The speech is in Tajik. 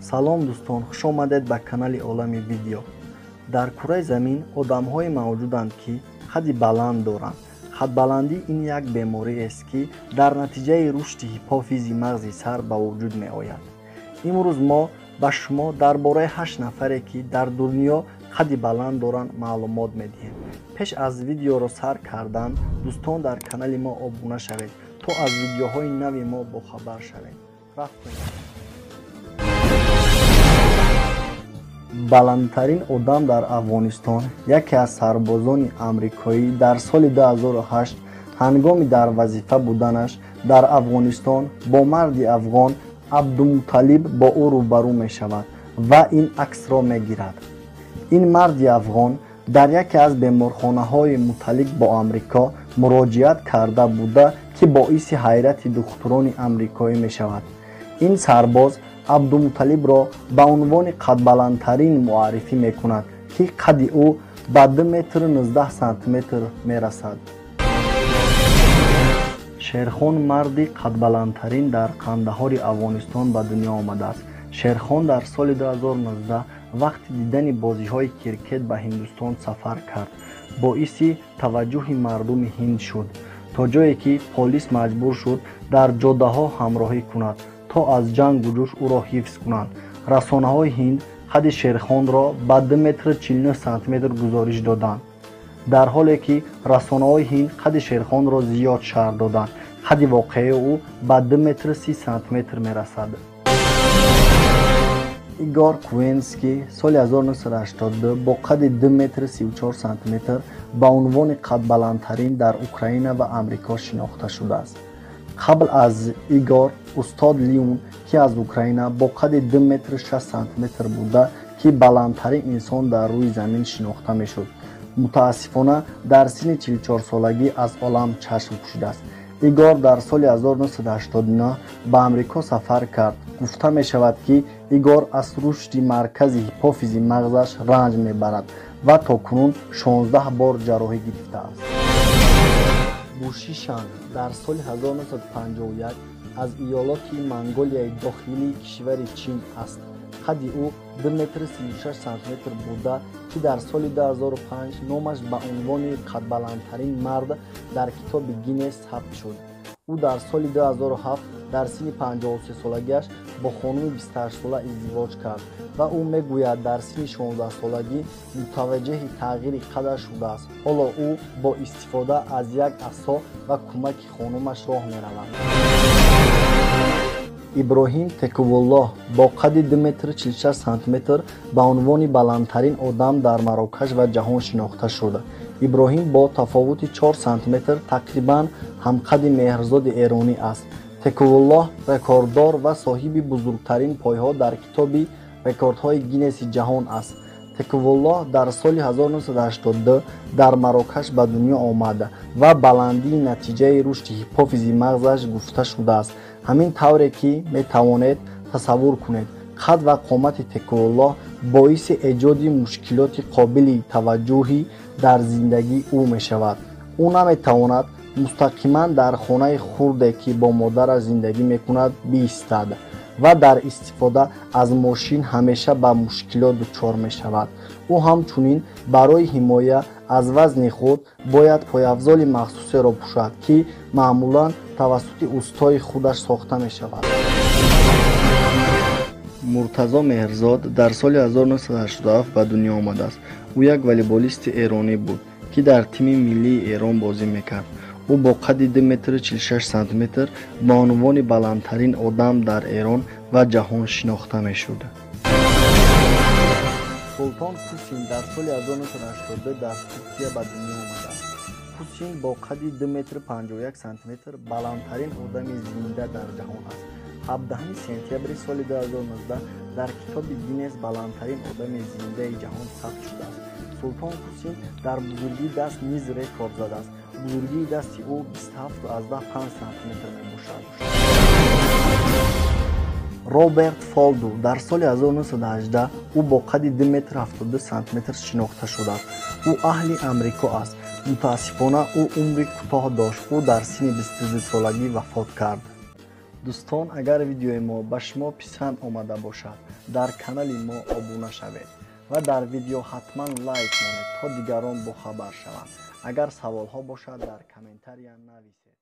Салом дӯстон, хуш омадед ба канали Олами Видео. Дар кураи замин одамҳое мавҷуданд, ки қадди баланд доранд. Қадбаландӣ ин як бемориест, ки дар натиҷаи рушди гипофизи мағзи сар ба вуҷуд меояд. Имрӯз мо ба шумо дар бораи 8 нафаре, ки дар дунё қадди баланд доранд, маълумот медиҳем. Пеш аз видеоро сар кардан, дӯстон, дар канали мо обуна шавед, то аз видеоҳои нави мо бохабар шавед. Рафтем. Баландтарин одам дар Афғонистон яке аз сарбозони амрикоӣ дар соли 2008 ҳангоми дар вазифа буданаш дар Афғонистон бо марди афғон Абдумуталиб бо ӯ рӯбарӯ мешавад ва ин аксро мегирад. Ин марди афғон дар яке аз беморхонаҳои муталиқ бо Амрико муроҷиат карда буда, ки боиси ҳайрати духтурони амрикоӣ мешавад. Ин сарбоз Абдумуталибро ба унвони қадбаландтарин муаррифӣ мекунад, ки қадди ӯ ба 2 метру 19 сантиметр мерасад. Шерхон марди қадбаландтарин дар Қандаҳори Афғонистон ба дунё омадааст. Шерхон дар соли 2019 вақти дидани бозиҳои крикет ба Ҳиндустон сафар кард. Боиси таваҷҷӯҳи мардуми ҳинд шуд, то ҷое ки полис маҷбур шуд дар ҷодаҳо ҳамроҳӣ кунад, то аз ҷангу ҷӯш ӯро ҳифз кунанд. Расонаҳои ҳинд қадди Шерхонро ба 2 метру 49 сантиметр гузориш доданд, дар ҳоле ки расонаҳои ҳинд қадди Шерхонро зиёд шарҳ доданд. Қадди воқеии ӯ ба 2 метру 30 сантиметр мерасад. Игор Куенский соли 1982 бо қадди 2 метру 34 сантиметр ба унвони қадбаландтарин дар Украина ва Амрико шинохта шудааст. Қабл аз Игор устод Лиун, ки аз Украина бо қадди 2 метру 6 сантиметр буда, ки баландтарин инсон дар рӯи замин шинохта мешуд, мутаассифона дар синни 44-солагӣ аз олам чашм пӯшидааст. Игор дар соли 1989 ба Амрико сафар кард. Гуфта мешавад, ки Игор аз рушди маркази гипофизи мағзаш ранҷ мебарад ва то кунун 16 бор ҷарроҳӣ гирифтааст. Бушишан дар соли 1951 аз иёлоти Монголияи дохилии кишвари Чин аст. Қадди ӯ 2 метру 36 сантиметр буда, ки дар соли 2005 номаш ба унвони қадбаландтарин мард дар китоби Гиннес сабт шуд. Ӯ дар соли 2007 дар синни 53-солагиаш бо хонуми 28-сола издивоҷ кард ва ӯ мегӯяд, дар синни 16-солагӣ мутаваҷҷеҳи тағйири қадаш шудааст. Ҳоло ӯ бо истифода аз як асо ва кӯмаки хонумаш роҳ меравад. Иброҳим Текувуллоҳ бо қадди 2 метру 46 сантиметр ба унвони баландтарин одам дар Марокаш ва ҷаҳон шинохта шуд. Иброҳим бо тафовути 4 сантиметр тақрибан ҳамқадди Меҳрзоди эронӣ аст. Текувуллоҳ рекорддор ва соҳиби бузургтарин пойҳо дар китоби рекордҳои Гиннеси ҷаҳон аст. Текувуллоҳ дар соли 1982 дар Марокаш ба дунё омад ва баландии натиҷаи рушди гипофизи мағзаш гуфта шудааст. Ҳамин тавре ки метавонед тасаввур кунед, қад ва қомати Текувуллоҳ боиси эҷоди мушкилоти қобили таваҷҷӯҳӣ дар зиндагии ӯ мешавад. Ӯ наметавонад мустақиман дар хонаи хурде, ки бо модараш зиндагӣ мекунад, биистад ва дар истифода аз мошин ҳамеша ба мушкилот дучор мешавад. Ӯ ҳамчунин барои ҳимоя аз вазни худ бояд пойафзоли махсусеро пӯшад, ки маъмулан тавассути устои худаш сохта мешавад. Муртазо Меҳрзод дар соли 1987 ба дунё омадааст. Ӯ як волейболисти эронӣ буд, ки дар тими миллии Эрон бозӣ мекард. Ӯ бо қадди 2 метру 46 сантиметр ба унвони баландтарин одам дар Эрон ва ҷаҳон шинохта мешуд. Султон Кусин дар соли 1982 дар Туркия ба дунё омадааст. Кусин бо қадди 2 метру 51 сантиметр баландтарин одами зинда дар ҷаҳон аст. 17 сентябри соли 2019 дар китоби Гиннес баландтарин одами зиндаи ҷаҳон сабт шудааст. Султон Кусин дар бузургии даст низ рекорд задааст. Бузургии дасти ӯ 27,5 сантиметр мебошад. Роберт Фолду дар соли 1918 ӯ бо қадди 2 метр 72 сантиметр шинохта шудааст. Ӯ аҳли Амрико аст. Мутаассифона, ӯ умри кӯтоҳ дошт. Ӯ дар синни 22 солагӣ вафот кард. Дӯстон, агар видеои мо ба шумо писанд омада бошад, дар канали мо обуна шавед ва дар видео ҳатман лайк монед, то дигарон бохабар шаванд. Агар саволҳо бошад, дар комментария нависед.